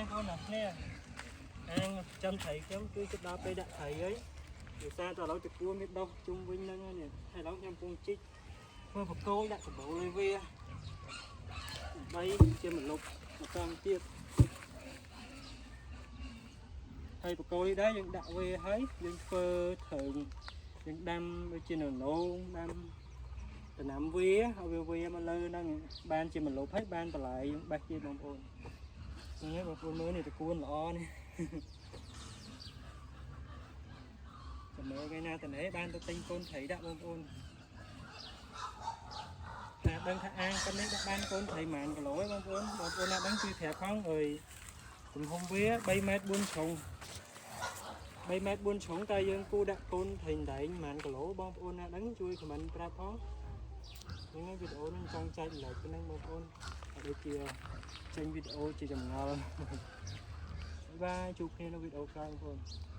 បងប្អូនអ្នកគ្នាអាងចាំត្រីខ្ញុំគឺជិតដល់ពេលដាក់ត្រីហើយដោយសារតែឥឡូវតកួនវាដុះជុំវិញហ្នឹងហើយនេះហើយឥឡូវខ្ញុំកំពុងជីកធ្វើបកគោដាក់សម្បូរលើវាដើម្បីជាម្លប់មកតង់ទៀតហើយបកគោនេះដែរយើងដាក់វាហើយយើងធ្វើត្រូវយើងដាំដូចជាននោងដាំដំណាំវាឲ្យវាវាមកលើហ្នឹងបានជាម្លប់ហើយបានបន្លែយើងបេះទៀតបងប្អូន នេះបងប្អូនមើលនេះតកួនល្អនេះ ចាំមើលថ្ងៃណាតនេះបានទៅទិញកូនត្រីដាក់បងប្អូនថាដឹងថាអាងប៉ុណ្នេះដាក់បានកូនត្រីប៉ុន្មានគីឡូឯងបងប្អូនបងប្អូនណាដឹងជួយប្រាប់ផងអើយទំហំវា3ម៉ែត្រ4ជ្រុង3ម៉ែត្រ4ជ្រុងតើយើងគូដាក់កូនត្រីដែងប៉ុន្មានគីឡូបងប្អូនណាដឹងជួយ comment ប្រាប់ផងហ្នឹងហើយវីដេអូនេះចង់ចែករំលែកប៉ុណ្ណឹងបងប្អូនក៏ដូចជាចេញវីដេអូជាចម្ងល់ bye ជួបគ្នានៅវីដេអូក្រោយបងប្អូន។